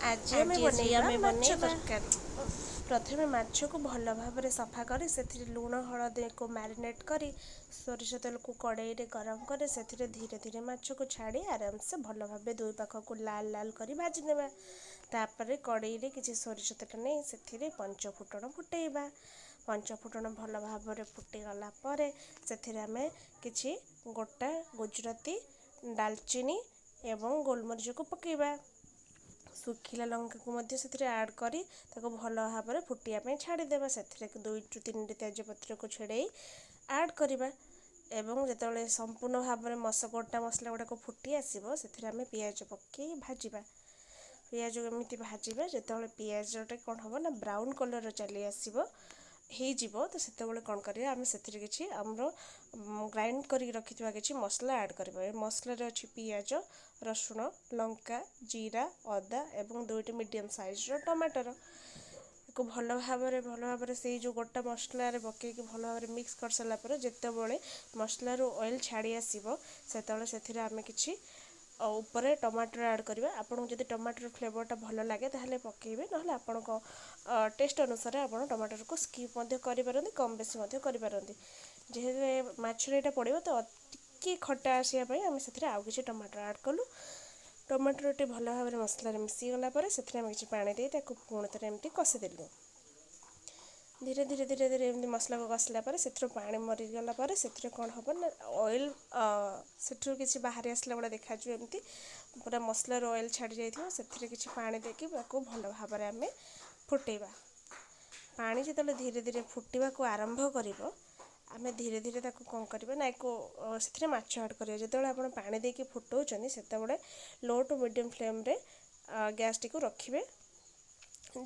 ଆଜି ଆମେ ଆଜି ବନେଇବା ଆମେ ମାଛ ବନେଇବା ତରକାରୀ। ପ୍ରଥମେ ମାଛକୁ ଭଲ ଭାବରେ ସଫା କରି ସେଥିରେ ଲୁଣ ହଳଦୀକୁ ମ୍ୟାରିନେଟ୍ କରି ସୋରିଷ ତେଲକୁ କଡ଼େଇରେ ଗରମ କରି ସେଥିରେ ଧୀରେ ଧୀରେ ମାଛକୁ ଛାଡ଼ି ଆରାମସେ ଭଲ ଭାବେ ଦୁଇ ପାଖକୁ ଲାଲ ଲାଲ କରି ଭାଜି ନେବା। ତାପରେ କଡ଼େଇରେ କିଛି ସୋରିଷ ତେଲ ନେଇ ସେଥିରେ ପଞ୍ଚ ଫୁଟଣ ଫୁଟେଇବା। ପଞ୍ଚ ଫୁଟଣ ଭଲ ଭାବରେ ଫୁଟିଗଲା ପରେ ସେଥିରେ ଆମେ କିଛି ଗୋଟା ଗୁଜୁରାତି, ଡାଲଚିନି ଏବଂ ଗୋଲମରିଚକୁ ପକାଇବା। ଶୁଖିଲା ଲଙ୍କାକୁ ମଧ୍ୟ ସେଥିରେ ଆଡ଼୍ କରି ତାକୁ ଭଲ ଭାବରେ ଫୁଟିବା ପାଇଁ ଛାଡ଼ିଦେବା। ସେଥିରେ 2ରୁ 3ଟି ତେଜପତ୍ରକୁ ଛିଡ଼େଇ ଆଡ଼୍ କରିବା ଏବଂ ଯେତେବେଳେ ସମ୍ପୂର୍ଣ୍ଣ ଭାବରେ ଗୋଟା ମସଲା ଗୁଡ଼ାକ ଫୁଟି ଆସିବ, ସେଥିରେ ଆମେ ପିଆଜ ପକାଇ ଭାଜିବା। ପିଆଜକୁ ଏମିତି ଭାଜିବା, ଯେତେବେଳେ ପିଆଜଟା କ'ଣ ହେବ ନା ବ୍ରାଉନ୍ କଲର୍ର ଚାଲି ଆସିବ, ହେଇଯିବ, ତ ସେତେବେଳେ କ'ଣ କରିବା? ଆମେ ସେଥିରେ କିଛି ଆମର ଗ୍ରାଇଣ୍ଡ କରିକି ରଖିଥିବା କିଛି ମସଲା ଆଡ଼୍ କରିବା। ଏ ମସଲାରେ ଅଛି ପିଆଜ, ରସୁଣ, ଲଙ୍କା, ଜିରା, ଅଦା ଏବଂ 2ଟି ମିଡ଼ିୟମ୍ ସାଇଜ୍ର ଟମାଟର। ତାକୁ ଭଲ ଭାବରେ ସେଇ ଯେଉଁ ଗୋଟା ମସଲାରେ ପକାଇକି ଭଲ ଭାବରେ ମିକ୍ସ କରିସାରିଲା ପରେ ଯେତେବେଳେ ମସଲାରୁ ଅଏଲ୍ ଛାଡ଼ି ଆସିବ, ସେତେବେଳେ ସେଥିରେ ଆମେ କିଛି ଉପରେ ଟମାଟର ଆଡ଼୍ କରିବା। ଆପଣଙ୍କୁ ଯଦି ଟମାଟର ଫ୍ଲେଭରଟା ଭଲ ଲାଗେ, ତାହେଲେ ପକାଇବେ, ନହେଲେ ଆପଣଙ୍କ ଟେଷ୍ଟ ଅନୁସାରେ ଆପଣ ଟମାଟରକୁ ସ୍କିପ୍ ମଧ୍ୟ କରିପାରନ୍ତି, କମ୍ ବେଶୀ ମଧ୍ୟ କରିପାରନ୍ତି। ଯେହେତୁ ଏ ମାଛରେ ଏଇଟା ପଡ଼ିବ, ତ ଟିକେ ଖଟା ଆସିବା ପାଇଁ ଆମେ ସେଥିରେ ଆଉ କିଛି ଟମାଟର ଆଡ଼୍ କଲୁ। ଟମାଟରଟି ଭଲ ଭାବରେ ମସଲାରେ ମିଶିଗଲା ପରେ ସେଥିରେ ଆମେ କିଛି ପାଣି ଦେଇ ତାକୁ ପୁଣି ଥରେ ଏମିତି କଷିଦେଲୁ। ଧୀରେ ଧୀରେ ଧୀରେ ଧୀରେ ଏମିତି ମସଲାକୁ କଷିଲା ପରେ ସେଥିରୁ ପାଣି ମରିଗଲା ପରେ ସେଥିରେ କ'ଣ ହେବ ନା ଅଏଲ୍ ସେଠୁ କିଛି ବାହାରି ଆସିଲା ଭଳିଆ ଦେଖାଯିବ। ଏମିତି ପୁରା ମସଲାରୁ ଅଏଲ୍ ଛାଡ଼ି ଯାଇଥିବ। ସେଥିରେ କିଛି ପାଣି ଦେଇକି ତାକୁ ଭଲ ଭାବରେ ଆମେ ଫୁଟେଇବା। ପାଣି ଯେତେବେଳେ ଧୀରେ ଧୀରେ ଫୁଟିବାକୁ ଆରମ୍ଭ କରିବ, ଆମେ ଧୀରେ ଧୀରେ ତାକୁ କ'ଣ କରିବା ନା ଏକୁ ସେଥିରେ ମାଛ ଆଡ଼୍ କରିବା। ଯେତେବେଳେ ଆପଣ ପାଣି ଦେଇକି ଫୁଟାଉଛନ୍ତି, ସେତେବେଳେ ଲୋ ଟୁ ମିଡ଼ିୟମ୍ ଫ୍ଲେମ୍ରେ ଗ୍ୟାସ୍ଟିକୁ ରଖିବେ,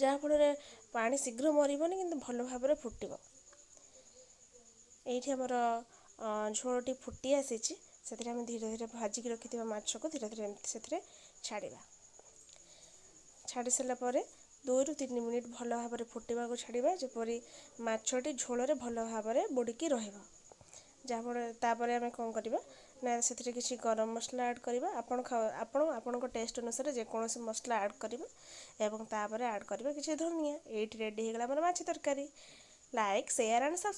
ଯାହାଫଳରେ ପାଣି ଶୀଘ୍ର ମରିବନି କିନ୍ତୁ ଭଲ ଭାବରେ ଫୁଟିବ। ଏଇଠି ଆମର ଝୋଳଟି ଫୁଟି ଆସିଛି। ସେଥିରେ ଆମେ ଧୀରେ ଧୀରେ ଭାଜିକି ରଖିଥିବା ମାଛକୁ ଧୀରେ ଧୀରେ ଏମିତି ସେଥିରେ ଛାଡ଼ିବା। ଛାଡ଼ି ସାରିଲା ପରେ 2ରୁ 3 ମିନିଟ୍ ଭଲ ଭାବରେ ଫୁଟିବାକୁ ଛାଡ଼ିବା, ଯେପରି ମାଛଟି ଝୋଳରେ ଭଲ ଭାବରେ ବୁଡ଼ିକି ରହିବ। ଯାହାଫଳରେ ତାପରେ ଆମେ କ'ଣ କରିବା ନା ସେଥିରେ କିଛି ଗରମ ମସଲା ଆଡ଼୍ କରିବା। ଆପଣ ଆପଣଙ୍କ ଟେଷ୍ଟ ଅନୁସାରେ ଯେକୌଣସି ମସଲା ଆଡ଼୍ କରିବେ ଏବଂ ତାପରେ ଆଡ଼୍ କରିବେ କିଛି ଧନିଆ। ଏଇଠି ରେଡ଼ି ହେଇଗଲା ଆମର ମାଛ ତରକାରୀ। Like, share and subscribe.